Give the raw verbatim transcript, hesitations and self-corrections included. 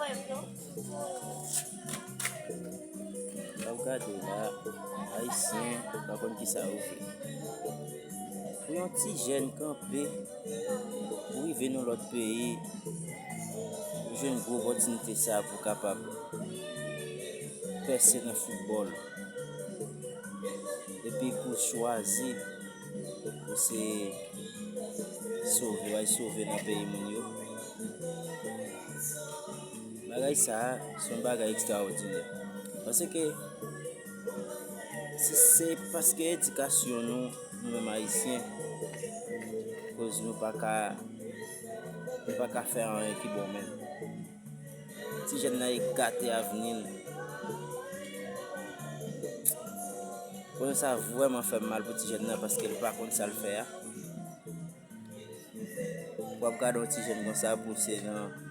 Lè w gade la, Ayisyen pa konn kisa yo vle. Pou yon ti jèn kanpe, pou rive nan lòt peyi, pou jwenn gwo opòtinite sa pou kapab pèse nan foutbòl, epi pou chwazi pou se sove, w al sove nan peyi moun yo. Bagay sa a, se yon bagay ekstraòdinè. Paske si se paske edikasyon nou, nou menm Ayisyen, koz nou pa ka, nou pa ka fè anyen ki bon menm. Ti jèn nan e gate avni l. Koze sa vrèman fè m mal pou ti jèn nan paske l pa konn sa l fè a. W ap gade yon ti jèn konsa pouse nan